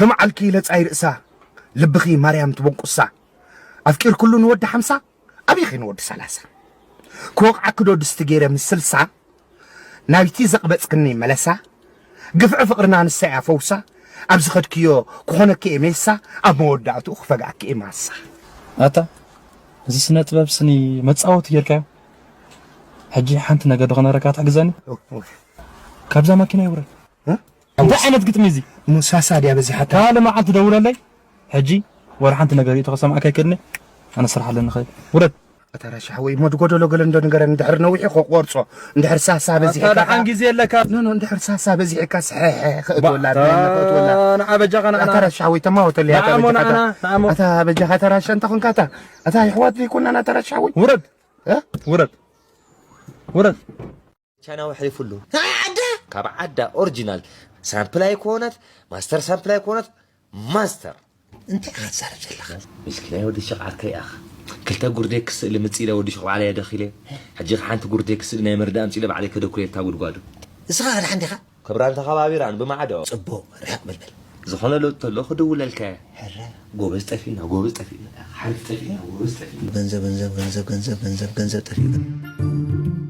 ክምዓልኪ ለጻይ ርእሳ፣ ልብኺ ማርያም ትበንቁሳ። ኣፍቂርክሉ ንወዲ ሓምሳ፣ ኣበይኺ ንወዲ ሰላሳ? ክወቕዓኪ ዶ ድስቲ ገይረ ምስ ስልሳ? ናብቲ ዘቕበጽክኒ መለሳ። ግፍዒ ፍቕርና ንሳ እያ ፈውሳ። ኣብ ዝኸድክዮ ክኾነኪ እየ ሜሳ። ኣብ መወዳእትኡ ክፈግኣኪ እየ ማሳ። ኣታ፣ እዚ ስነ ጥበብ ስኒ መጻወቲ ጌርካዮ። ሕጂ ሓንቲ ነገር ዶ ክነግረካ ትሕግዘኒ? እው፣ እው። ካብዛ ማኪና ይውረድ። እ? እንታይ ዓይነት ግጥሚ እዚ? እሞ ሳሳ ድያ በዚሓታ? ካልእ መዓልቲ ደውለለይ። ሕጂ ወላ ሓንቲ ነገር ርእይቶ ከሰምዓካ ኣይክእልን እየ። ኣነ ስራሕ ኣለኒ፣ ኸይድ። ውረድ። ኣታ ራሻ ሓወይ፣ እሞ ዝጎደሎ ገለ እንዶ ንገረኒ። እንድሕር ነዊሑ ክቆርጾ፣ እንድሕር ሳሳ በዚሕካ ኣታ ደሓን ግዜ ኣለካ። ኖ፣ ኖ፣ እንድሕር ሳሳ በዚሕካ ስሕሕ ክእትወላ፣ ባ-፣ ኣታ ከእትወላ። ንዓ በጃኻ፣ ንዓ፣ ኣታ ንዓ። ራሻ ሓወይ፣ ተማወተለይ፣ ኣታ ንዓሞ፣ በጃኻ፣ ንዓና፣ ንዓሞ። ኣታ በጃኻ፣ ኣታ ራሻ እንተ ኾንካ፣ ኣታ፣ ኣታ ይሕዋት ዘይኮናና፣ ኣታ ራሻ ሓወይ። ውረድ። እ? ውረድ። ውረድ። ቻይናዊ ኣሕሊፉሉ። ዓዳ? ካብ ዓዳ ኦሪጂናል ሳምፕል ኣይኮነት፣ ማስተር ሳምፕል ኣይኮነት፣ ማስተር። እንታይ ኢኻ ትዛረብ ዘለኻ? ምስኪናይ ወዲ ሸቕ ዓርከይ ኣኽ። ክልተ ጉርዴክስ ስእሊ ምጽእ ኢለ ወዲ ሸቕ ባዕለይ ኣደኺለ። ሕጂ ኸ ሓንቲ ጉርዴክስ ስእሊ ናይ መርዳእ ኣምጽእ ኢለ ባዕለይ ከደኩለልታ ጉድጓዱ። እስኻ ኸ ደሓን ዲኻ? ክብራን ተኸባቢራን ብማዕዶ። ጽቡቕ፣ ርሕቕ በል በል። ዝኾነ ለውጢ ተሎ ክድውለልካ እየ። ሕረ። ጎበዝ ጠፊእና፣ ጎበዝ ጠፊእና። ሓንቲ ጠፊእና፣ ጎበዝ ጠፊእና። ገንዘብ፣ ገንዘብ፣ ገንዘብ፣ ገንዘብ፣ ገንዘብ፣ ገንዘብ ጠፊኡ።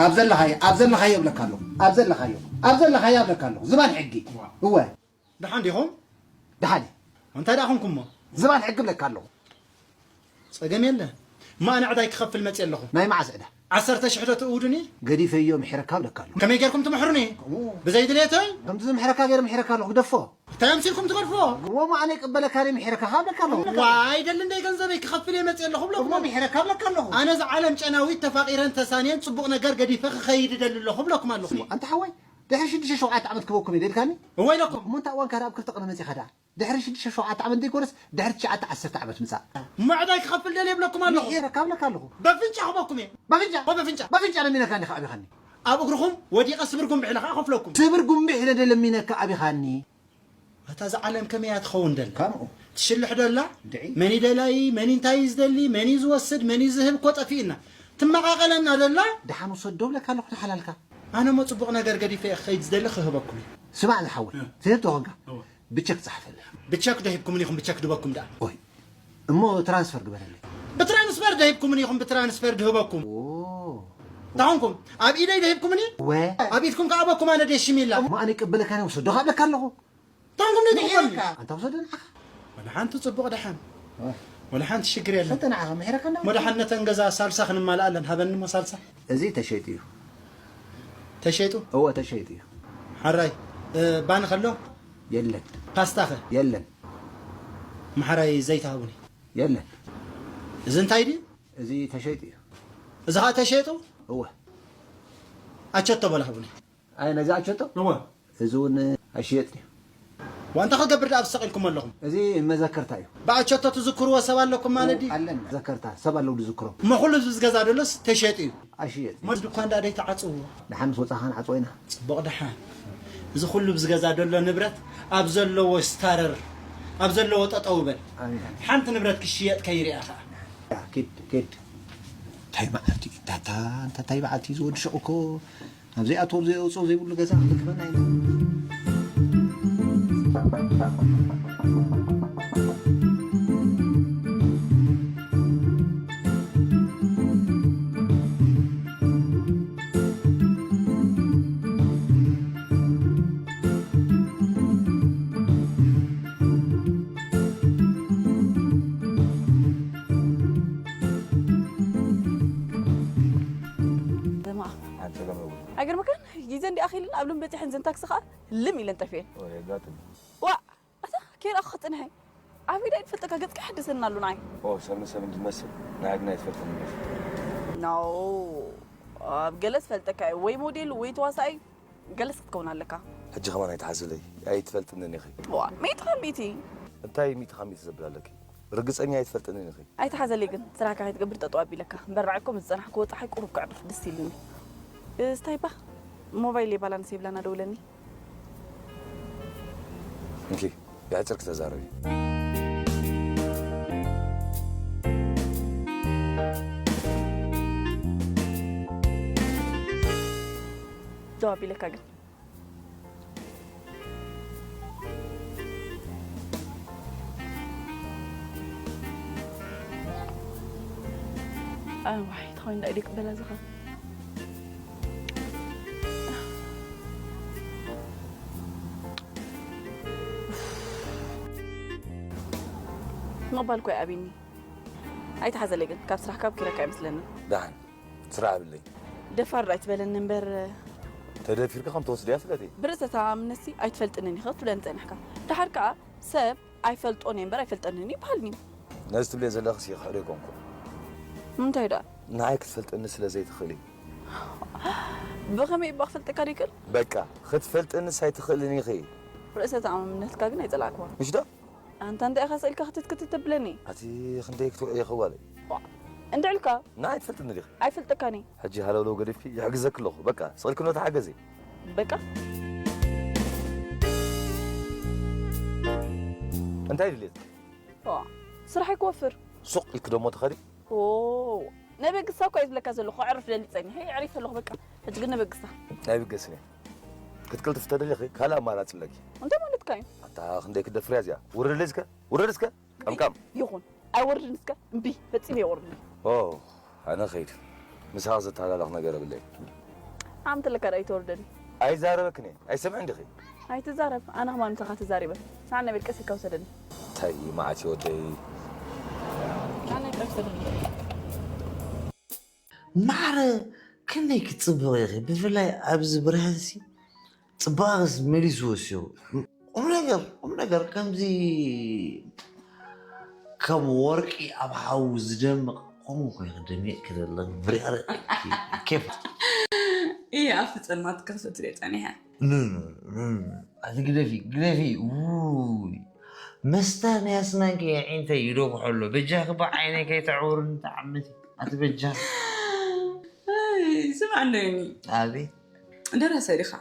ኣብ ዘለኻዮ፣ ኣብ ዘለኻዮ እብለካ ኣለኹ። ኣብ ዘለኻዮ፣ ኣብ ዘለኻዮ እብለካ ኣለኹ። ዝባን ሕጊ። እዋ። እወ። ደሓን ዲኹም? ደሓን እየ። እንታይ ደኣ ኾንኩሞ? ዝባን ሕጊ እብለካ ኣለኹ። ጸገም የለ። እሞ ኣነ ዕዳይ ክኸፍል መጽየ ኣለኹ። ናይ መዓስ ዕዳ? ዓሰርተ ሽሕ ዶ ትእውዱኒ? ገዲፈዮ ምሒረካ እብለካ ኣለኹ። ከመይ ጌርኩም ትምሕሩኒ? ከምኡ። ብዘይ ድሌተይ? ከምቲ ዝምሕረካ ገይረ ምሒረካ ኣለኹ። ግደፎ። እንታይ ኣምሲልኩም ትገድፎ? እሞ ኣነ ይቅበለካ እየ፣ ምሒረካ እብለካ ኣለኹ። ዋ፣ ኣይደልን ደይ ገንዘበይ ክኸፍል እየ መጽየ ኣለኹ እብለኩም። እሞ ምሒረካ እብለካ ኣለኹ። ኣነ እዛ ዓለም ጨናዊት ተፋቒረን ተሳንየን ጽቡቕ ነገር ገዲፈ ክኸይድ እደሊ ኣለኹ እብለኩም ኣለኹ። ኣንታ ሓወይ፣ ድሕሪ ሽዱሽተ ሸውዓተ ዓመት ክበኩም እየ ደልካኒ? እወ ኢለኩም። እሞ እንታይ እዋን ካዳ ኣብ ክልተ ቅነ መጺኻ ደኣ? ድሕሪ ሽዱሽተ ሸውዓተ ዓመት ዘይኮነስ ድሕሪ ትሽዓተ ዓሰርተ ዓመት ምጻእ። እሞ ዕዳይ ክኸፍል ደልየ እብለኩም ኣለኹ። ምሒረካ እብለካ ኣለኹ። በፍንጫ ክበኩም እየ። በፍንጫ? እወ በፍንጫ። በፍንጫ ለሚነካ እንዲኻ ኣቢኻኒ። ኣብ እግርኹም ወዲቐ ስብር ጉምብሕ ኢለ ከዓ ከፍለኩም። ስብር ጉምብሕ ኢለ ዶ ለሚነካ ኣቢኻኒ? ኣታ እዛ ዓለም ከመይ እያ ትኸውን ደላ? ከምኡ። ትሽልሕ ደላ? እንድዒ። መን እዩ ደላዪ? መን እዩ እንታይ እዩ ዝደሊ? መን እዩ ዝወስድ? መን እዩ ዝህብ? እኮ ጠፊእና። ትመቓቐለና ደላ? ደሓን ውሰድ ዶ እብለካ ኣለኹ ንሓላልካ። ኣነ እሞ ጽቡቕ ነገር ገዲፈ እየ ክኸይድ ዝደሊ ክህበኩም እየ። ስማዕ ዝሓወይ፣ እ። ትህብ ተኾንካ፣ እወ። ብቸክ ጸሓፈለይ። ብቸክ ዶ ሂብኩምኒ ኢኹም? ብቸክ ድበኩም ደኣ። ኦይ፣ እሞ ትራንስፈር ግበረለይ። ብትራንስፈር ዶ ሂብኩምኒ ኢኹም? ብትራንስፈር ድህበኩም። ኦ። እንታይ ኾንኩም? ኣብ ኢደይ ዶ ሂብኩምኒ? ወ። ኣብ ኢድኩም ከኣ በኩም ኣነ ደሽሚላ። እሞ ኣነ ይቀበለካ እየ፣ ውሰዶ ካብ እብለካ ኣለኹ። እንታይ ኾንኩም ንድሕርካ? ምሒርካ። ኣንታ ውሰዶ ንዓኻ። ወላ ሓንቲ ጽቡቕ ደሓን። ኦይ። ወላ ሓንቲ ሽግር የለን። ሰተ ንዓኻ ምሒረካ እንዳ እሞ ደሓን ነተን ገዛ ሳልሳ ክንማልኣለን። ሃበኒ እሞ ሳልሳ። እዚ ተሸይጡ እዩ። ተሸይጡ? እወ፣ ተሸይጡ እዩ። ሓራይ፣ እ፣ ባኒ ከሎ? የለን። ፓስታ ኸ? የለን። መሓራይ ዘይት ሃቡኒ። የለን። እዚ እንታይ ድዩ? እዚ ተሸይጡ እዩ። እዚ ኸኣ ተሸይጡ? እወ። ኣቸቶ በላ ሃቡኒ። ኣይ፣ ነዚ ኣቸቶ? እወ። እዚ እውን ኣይሽየጥን እዩ። ዋንታ ክገብር ደኣ ተሰቒልኩም ኣለኹም? እዚ መዘከርታ እዩ። ብኣቸቶ ትዝክርዎ ሰብ ኣለኩም ማለት ድዩ? ኣለና። መዘከርታ፣ ሰብ ኣለዉ ዝዝክሮም። እሞ ኩሉ ህዝቢ ዝገዛ ደሎስ ተሸይጡ እዩ? ኣይሽየጥን እዩ። እሞ ድኳን ደኣ ደይትዓጽዎ? ደሓን ምስ ወጻኻ ንዓጽዎ ኢና። ጽቡቕ ደሓን። እዚ ኩሉ ብዝገዛ ደሎ ንብረት ኣብ ዘለዎ ስታረር፣ ኣብ ዘለዎ ጠጠው በል። ኣሜን። ሓንቲ ንብረት ክሽየጥ ከይርኣ ኸኣ። ያ፣ ኪድ፣ ኪድ። እንታይ መዓልቲ እዩ? ታታ፣ እንታይ መዓልቲ እዩ ዝወድሸቑ እኮ? ኣብ ዘይኣትዎ፣ ኣብ ዘይወፅኦ ዘይብሉ ገዛ ክንክበና ኢና። ዘማ። ኣንተ ለመው። ኣይገርመካን? ግዜ እንዲ ኣኺልን ኣብ ሎም በጺሐን ዘን ታክሲ ኸኣ ልም ኢለን ጠፊኤን። ኦ፣ የጋጥም። ዋ፣ ኣታ ኬር ኣኹ ክጽንሐ። ኣብ ኢዳ ይፈልጠካ ገጽካ ይሕድሰና ኣሎ ንዓይ። ኦ፣ ሰብን ሰብን ዝመስል ናይ ዓድና ይትፈልጥን ይመስል። ኖ፣ ኣብ ገለ ዝፈልጠካ እዩ፣ ወይ ሞዴል ወይ ተዋሳኣይ ገለስ ክትከውን ኣለካ። ሕጂ ከማን ኣይትሓዝለይ፣ ኣይትፈልጥንን ኢኺ። ዋ፣ ሚእቲ ካብ ሚእቲ። እንታይ ሚእቲ ካብ ሚእቲ ዘብል ኣለኪ? ርግጸኛ ኣይትፈልጥንን ኢኺ። ኣይትሓዘለይ ግን፣ ስራሕካ ከይትገብር ጠጠው ኣቢለካ። እምበር ንዓይ እኮ ምስ ዝጸናሕክዎ ጸሓይ ቁሩብ ከዕርፍ ደስ ኢሉኒ። እስታይ ባ፣ ሞባይለይ ባላንስ የብላን፣ ደውለኒ። እንኪ ብሕጽር ክተዛረቢ። ደው ኣቢለካ ግን ኣዋይ ተኾይን ዳይ ደቂ በላ ዝኻ ምቕባል ኮይ ኣቢኒ ኣይተሓዘለይ ግን ካብ ስራሕ ካብ ኪረካ ኣይመስለኒ። ደሓን ስራሕ ኣብለይ። ደፋር ዳይ ትበለኒ እምበር ተደፊርካ ከም ተወስድያ ፍለጥ። ብርእሰ ተኣማምነትሲ ኣይትፈልጥንን ኢኻ ትብለኒ ጸኒሕካ። ደሓር ከኣ ሰብ ኣይፈልጦን እየ እምበር ኣይፈልጠንን ይበሃልኒ። ነዚ ትብልዮ ዘለኽሲ ክሕዶ ኣይኮንኩን። እንታይ ደኣ? ንዓይ ክትፈልጥኒ ስለ ዘይትኽእሊ። ብኸመይ እባ ክፈልጠካ ደይክእል? በቃ ክትፈልጥንስ ኣይትኽእልን ኢኺ። ርእሰ ተኣማምነትካ ግን ኣይጸላእክዋን። ምሽ ዶ? ኣንታ እንታይ ኢኻ ስኢልካ ክትትክት ተብለኒ? ኣቲ ክንደይ ክትውዕይ ኸዋለይ? እንድዕልካ ንዓይ ትፈልጥኒ ዲኺ? ኣይፈልጠካን እየ። ሕጂ ሃለውለው ገዲፍኪ ይሕግዘኪ ኣለኹ። በቃ ስቕ ኢልኪ ኖ ተሓገዚ። በቃ እንታይ ድልየት? ዋ፣ ስራሕ ኣይክወፍር። ሱቕ ኢልኪ ደሞ ትኸዲ? ኦ፣ ነበግሳ እኮ እየ ዝብለካ ዘለኹ። ኣዕርፍ ደሊ ጸኒሐ የዕሪፈ ኣለኹ። በቃ ሕጂ ግን ነበግሳ። ኣይብገስን እየ። ክትቅልጥፊ ተደሊኺ ካልእ ኣማራጺ ኣለኪ። እንታይ ማለትካ እዩ? ኣታ ክንደይ ክትደፍርያ እዚኣ? ውረደለይ እስከ፣ ውረድ እስከ። ቀምቃም። ይኹን ኣይወርድን እስከ። እምቢ ፈጺመ ኣይወርድን። ኦ፣ ኣነ ኸይድ። ምሳኻ ዘተሃላለኽ ነገር የብለይ። ዓምቲ ለካ ዳኣ ኣይተወርደኒ። ኣይዛረበክን እየ። ኣይሰምዕን ዲኺ? ኣይትዛረብ። ኣነ ከማን ምሳኻ ተዛሪበ። ሳዕ ነበል ቀስ ኢልካ ውሰደኒ። እንታይ እዩ መዓት እዩ ወደይ? ሳዕ ነበል ቀስ ውሰደኒ። ማዕረ ክንደይ ክትጽብቕ ኢኺ፣ ብፍላይ ኣብዚ ብርሃንሲ ጽባቐስ መሊስዎ እስዮ። ቁም ነገር ቁም ነገር ከምዚ ከም ወርቂ ኣብ ሓዊ ዝደምቕ ከምኡ ኮይኺ ደሚቕኪ ዘለኺ ብሪቕሪቕ ኢልኪ። ኬፍ እየ ኣብ ጸልማት ክኽፍት እየ ጸኒሐ። ኑ ኑ ኑ ኑ ኣቲ ግደፊ ግደፊ። ውይ መስተ ናይ ኣስናንኪ ኣዒንተይ ይደብሖ ኣሎ። በጃኺ እባ ዓይነይ ከይተዕውርኒ ተዓመቲ ኣቲ በጃኺ። ኣይ፣ ስምዓኒ ዮኒ። ኣቤት። ደራሳይ ዲኻ?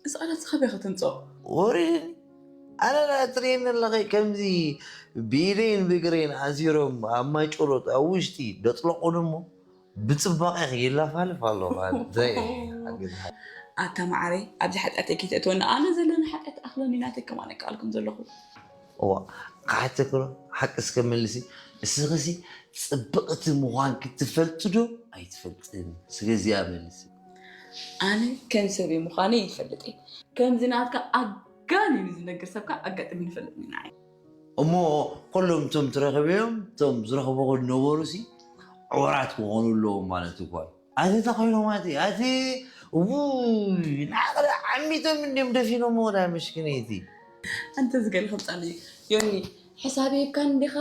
እዚ ቃላት እዚ ካበይ ከተምጽኦ? ወሪድኒ። ኣነ ደኣ ትርእየኒ ኣለኺ ከምዚ ብኢደይን ብእግረይን ኣሲሮም ኣብ ማይ ጭሮት ኣብ ውሽጢ ደጥለቑኒ እሞ ብጽባቐ ይላፋልፍ ኣለኹ። ኣነ እንታይ እየ ሓግዝካ? ኣታ መዓረይ፣ ኣብዚ ሓጢኣተይ ከይተእትወኒ፣ ኣነ ዘለኒ ሓጢኣት ኣኽለኒ ናተይ ከማን ኣይከኣልኩን ዘለኹ። እዋ፣ ክሓተኪ ዶ? ሓቂ እስከ መልሲ። እስኺሲ ጽብቕቲ ምዃንኪ ትፈልጢ ዶ ኣይትፈልጥን? እስከ እዚኣ መልሲ። ኣነ ከም ሰበይ ምዃነይ ይፈልጥ እየ። ከምዚ ናትካ ኣጋኒኑ ዝነግር ሰብካ ኣጋጢሙኒ ይፈልጥኒ ንዓይ። እሞ ኩሎም እቶም ትረኽብዮም፣ እቶም ዝረኽብኹ ዝነበሩሲ ዕወራት ክኾኑ ኣለዎም ማለት እኮ እዩ። ኣቲ እንታይ ኮይኖም ኣቲ፣ ኣቲ፣ ውይ፣ ንዓኻ ዓሚቶም እንድዮም ደፊኖምዎ ዳ መሽክነይቲ። ኣንተ ዝገለ ከምጻለይ ዮኒ፣ ሕሳብ ሂብካኒ ዲኻ?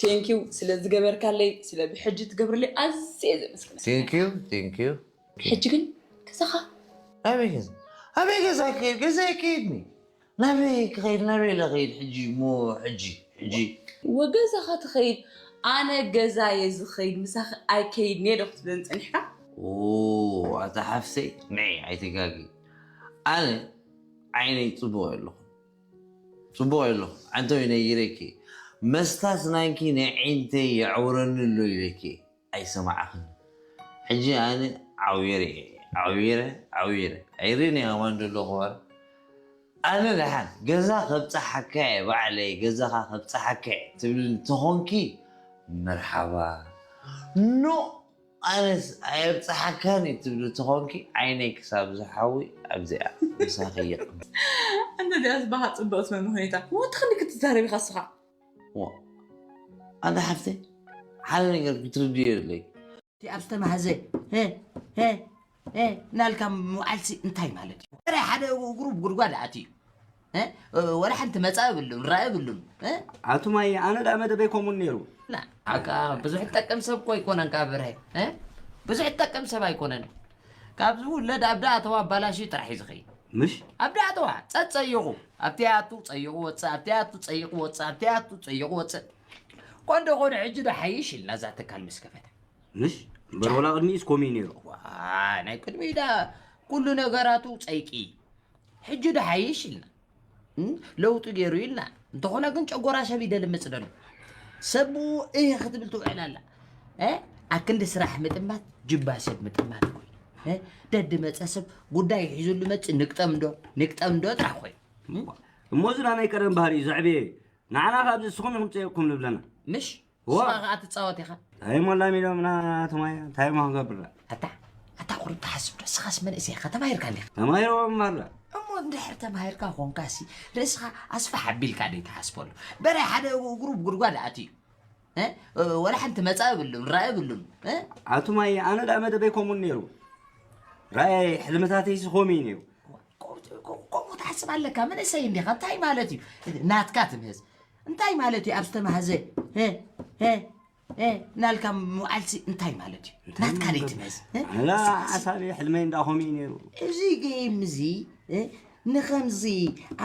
ቴንኪው ስለ ዝገበርካለይ፣ ስለ ብሕጂ ትገብርለይ ኣዝየ እየ ዘመስግነካ። Thank you, thank you። ሕጂ ግን ገዛኻ ኣበይ ገዛ? ኣበይ ገዛ ክኸይድ? ገዛ ይከይድኒ። ናበይ ክኸይድ? ናበይ ኢለ ኸይድ ሕጂ? እሞ ሕጂ፣ ሕጂ። ወገዛኻ ትኸይድ፣ ኣነ ገዛየ ዝኸይድ፣ ምሳኺ ኣይከይድን እየ ዶ ክትብለኒ ጸኒሕካ? ኦ፣ ኣታ ሓፍተይ፣ ንዒ፣ ኣይትጋጊ። ኣነ ዓይነይ ጽቡቕ ኣለኹ። ጽቡቕ ኣለኹ። ኣንተ ወይ ነጊረኪ። መስታስ ናንኪ ናይ ዒንተይ የዕውረኒ ኣሎ ኢለኪ። ኣይሰማዕኽን። ሕጂ ኣነ ዓዊረ እየ፣ ዓዊረ፣ ዓዊረ። ኣይርእን እየ ከማን ዘለኹ እምበር። ኣነ ደሓን ገዛ ከብጽሓካ እየ ባዕለይ፣ ገዛኻ ከብጽሓካ እየ ትብልኒ ተኾንኪ መርሓባ። ኖ ኣነስ ኣየብጽሓካን እየ ትብሊ ተኾንኪ ዓይነይ ክሳብ ዝሓዊ ኣብዚኣ ምሳኺ ይቕም። ኣንተ ዲያስ ባኻ ጽብቕቲ መምኽኔታ። ወትኽኒ ክትዛረብ ኢኻ እስኻ። ዋ፣ ኣንታ ሓፍተይ፣ ሓደ ነገር ክትርድዮ የድለይ። እቲ ኣብ ዝተማህዘ፣ ሄ፣ ሄ፣ ሄ፣ እናልካ ምውዓልሲ እንታይ ማለት እዩ? ወረ ሓደ እግሩ ብጉድጓድ ኣትዩ። እ? ወረ ሓንቲ መጻኢ የብሉን፣ ራኢ የብሉን። እ? ኣቱማይ፣ ኣነ ደኣ መደበይ ከምኡ ነይሩ። ና፣ ኣካ ብዙሕ ትጠቅም ሰብ እኮ ኣይኮነን፣ ካብ ብርሀ። እ? ብዙሕ ትጠቅም ሰብ ኣይኮነን። ካብ ዝውለድ ኣብ ደኣተዋ ኣባላሽዩ ጥራሕ እዩ ዝኸይድ። ምሽ? ኣብ ደኣተዋ፣ ጸጸይቑ። ኣብቲ ኣቱ ጸይቑ ወጽእ፣ ኣብቲ ኣቱ ጸይቑ ወጽእ፣ ኣብቲ ኣቱ ጸይቑ ወጽእ። ኮን ዶ ኮነ ሕጂ ዶ ሓይሽ ኢልና እዛ ትካል ምስ ከፈተ። ምሽ? እምበር ወላ ቅድሚኡስ ከምኡ እዩ ነይሩ። ዋ፣ ናይ ቅድሚኡ ዳ ኩሉ ነገራቱ ጸይቂ። ሕጂ ዶ ሓይሽ ኢልና። እም፣ ለውጢ ገይሩ ኢልና። እንተኾነ ግን ጨጎራ ሰብ ይደልምጽ ደሎ። ሰቡ እህ ክትብል ትውዕል ኣላ። እ? ኣክንዲ ስራሕ ምጥማት ጅባ ሰብ ምጥማት ኮይኑ። እ? ደድ መጸ ሰብ ጉዳይ ሒዙሉ መጽ ንቅጠም ዶ ንቅጠም ዶ ጥራሕ ኮይኑ። እም? እሞ እዚ ናይ ቀደም ባህሪ እዩ ዘዕብየ። ንዓና ካብ ንስኹም ኢኹም ጸይቕኩም ንብለና። ምሽ? ዋ። ንስኻ ከኣ ትጻወት ኢኻ። እንታይ እሞ ላሚዶምና ትማይ፣ እንታይ እሞ ክገብር? ኣታ፣ ኣታ ቁሩብ ትሓስብ ዶ? ንስኻስ መንእሰይ ኢኻ፣ ተማሂርካ እንዲኻ። ተማሂሮም ኣላ። እሞ እንድሕር ተማሂርካ ኾንካሲ፣ ርእስኻ ኣስፍሕ ኣቢልካ ደይ ትሓስበሉ። በራይ ሓደ እግሩ ብጉድጓድ ኣትዩ። እ? ወላ ሓንቲ መጻኢ የብሉን፣ ራኢ የብሉን። እ? ኣቱማይ፣ ኣነ ደኣ መደበይ ከምኡ ነይሩ። ራእይ ሕልምታተይሲ ከምኡ እዩ ነይሩ። ከምኡ ትሓስብ ኣለካ? መንእሰይ እንዲኻ፣ እንታይ ማለት እዩ? ናትካ ትምህዝ። እንታይ ማለት እዩ? ኣብ ዝተማህዘ፣ እ፣ እ፣ እ፣ እናልካ ምውዓልሲ እንታይ ማለት እዩ? እንታይ ናትካ ማለት? ደይትምህዝ፣ እ? ኣነ ሓሳቢ ሕልመይ እንዳ ከምኡ እዩ ነይሩ። እዚ ጌም እዚ፣ እ፣ ንኸምዚ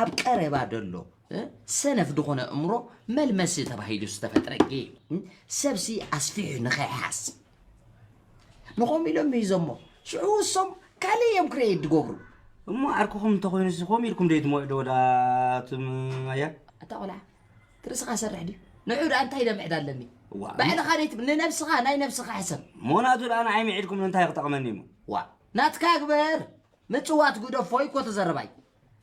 ኣብ ቀረባ ደሎ፣ እ፣ ሰነፍ ዝኾነ እምሮ መልመሲ ተባሂሉ ዝተፈጥረ ጌም፣ እ፣ ሰብሲ ኣስፊሑ ንኸይሓስብ። ንኸምኡ ኢሎም ምሂዞሞ። ሽዑ እሶም ካልእ እዮም ክሬት ዝገብሩ። እሞ ዓርክኹም እንተኾይኑሲ ከምኡ ኢልኩም ደይትምዕዶ ወዳትም ኣያ? ኣታ ቆልዓ፣ ትርእስኻ ሰርሕ ድዩ? ንዑ ደኣ እንታይ ደምዕድ ኣለኒ? ዋ፣ ባዕልኻ ደይትብል፣ ንነብስኻ፣ ናይ ነብስኻ ሕሰብ። ሞናቱ ደኣ ንዓይ ምዒድኩም እንታይ ክጠቕመኒ እሞ? ዋ፣ ናትካ ግበር። ምጽዋት ግደፎ እኮ ተዘረባይ።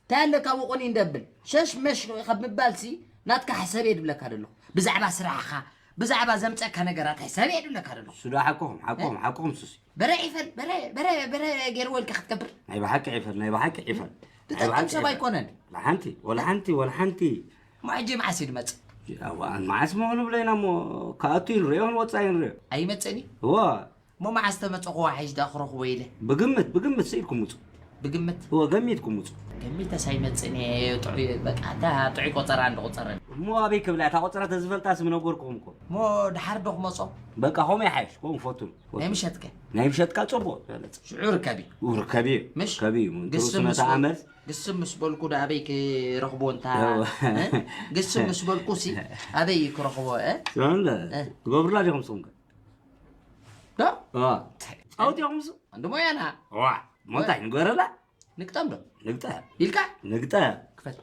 እንታይ ኣለካ ብቑኒ እንደብል? ሸሽ መሽ ካብ ምባልሲ ናትካ ሕሰብ እየ ድብለካ ደለኹ። ብዛዕባ ስራሕኻ፣ ብዛዕባ ዘምጸካ ነገራት ሕሰብ እየ ድብለካ ደለኹ። ሱዳ ሓቅኹም፣ ሓቅኹም፣ እ? ሓቅኹም ሱሲ። በረ ዒፈል፣ በረ፣ በረ፣ በረ ገይርዎ ኢልካ ክትገብር? ናይ ብሓቂ ዒፈል፣ ናይ ብሓቂ ዒፈል። ናይ ዝጠቅም ብሓቂ ሰብ ዒፈል። ኣይኮነን። ወላ ሓንቲ፣ ወላ ሓንቲ፣ ወላ ሓንቲ። እሞ ሕጂ መዓስ እዩ ድመጽእ? እዋ፣ መዓስ ምኾኑ ብለና እሞ ክኣቱ ይንሪኦ፣ ክንወጽእ ይንሪኦ። ኣይመጽእን እዩ? እዋ። እሞ መዓስ ተመጸኹ ዋሒሽ ደኣ ክረኽቦ ኢለ? ብግምት፣ ብግምት ስኢልኩም ውጹ። ብግምት? እወ፣ ገሚትኩም ውጹ። ገሚተስ ኣይመጽእን እየ፣ ጥዑይ፣ በቃ፣ እታ ጥዑይ ቆጸራ እንዶ ቆጸረን። እሞ ኣበይ ክብላ፣ እታ ቆጸራ ተዝፈልጣ ስም ነገርኩም እኮ። እሞ ድሓር ዶ ክመጾ? በቃ፣ ከምኡ ይሓይሽ፣ ከምኡ ፈቱን። ናይ ምሸትከ? ናይ ምሸትካ ጽቡቕ ዝበለጸ። ሽዑ ርከቢ። ው፣ ርከቢ። ምሽ? ርከቢ። ግስም ትሩስ ነታ ምስ በል-፣ ኣመል። ግስም ምስ በልኩ ዶ ኣበይ ክረኽቦ እንታ? እወ። እ? ግስም ምስ በልኩ ሲ ኣበይ ክረኽቦ፣ እ? ስምዕለ፣ እ? ትገብሩላ ዲኹም ስኹም ከ? ዶ? ዋ። ጻውት ኢኹም እሱ? እንዲ ሞያና። ዋ። ሞታይ ንገረላ? ንግጠም ዶ? ንግጠ። ኢልካ? ንግጠ። ክፈል።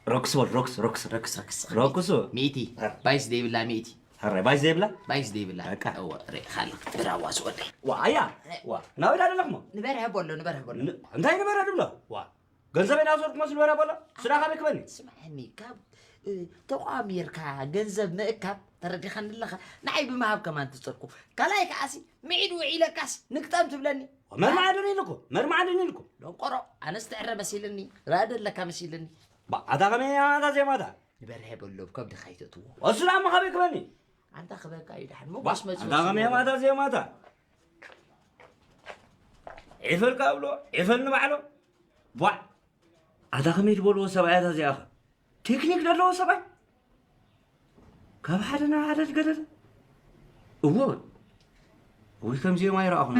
ሮክስ በል፣ ሮክስ፣ ሮክስ፣ ሮክስ፣ ሮክስ። ሮክሱ። ሚእቲ። እ። ባይስ ደይብላ ሚእቲ። ኧረ፣ ባይስ ዘይብላ? ባይስ ደይብላ። በቃ። እወ፣ ርኢኻ ኣለኻ። ብራዋ ዝወደይ። ዋ፣ ኣያ። ዋ። ናበይ ዳ ደለኽሞ? ንበርሀ በሎ፣ ንበርሀ በሎ። ን-፣ እንታይ ንበርሀ ድብሎ? ዋ። ገንዘበይ ናብ ዘወርኩ መስሉ በረ በሎ፣ ስራ ካበይ ክበኒ? ስምዐኒ፣ ካብ፣ እ፣ ተቋም ጌርካ ገንዘብ ምእካብ ተረዲኻኒ ኣለኻ፣ ንዓይ ብምሃብ ከማን ትጸርኩ። ካልኣይ ከኣሲ፣ ምዒድ ውዒለካስ ንግጠም ትብለኒ። መርማዕድን ኢልኩ፣ መርማዕድን ኢልኩ። ደንቆሮ፣ ኣነስ ትዕረ መሲልኒ፣ ራእዲ ኣለካ መሲልኒ። ባ፣ ኣታ ከመይ ኣታ ዜማታ? ንበርሀ በሎ፣ ከብድኻ ይተእትዎ። እሱ ዳሞ ካበይ ክበኒ? ኣንታ ክበካ እዩ ደሓን፣ ባ፣ ሞጎስ መጽኡ ኣታ ከመይ ስለ ኣታ ዜማታ? ዒፈል ካብሎ፣ ዒፈል ንባዕሎ። ቧዕ! ኣታ ከመይ ትበልዎ ሰብኣይ ኣታ እዚኣኸ? ቴክኒክ ዘለዎ ሰብኣይ? ካብ ሓደ ናብ ሓደ ዝገደደ? እዎ። ወይ ከምዚኦም ኣይረኣኹና።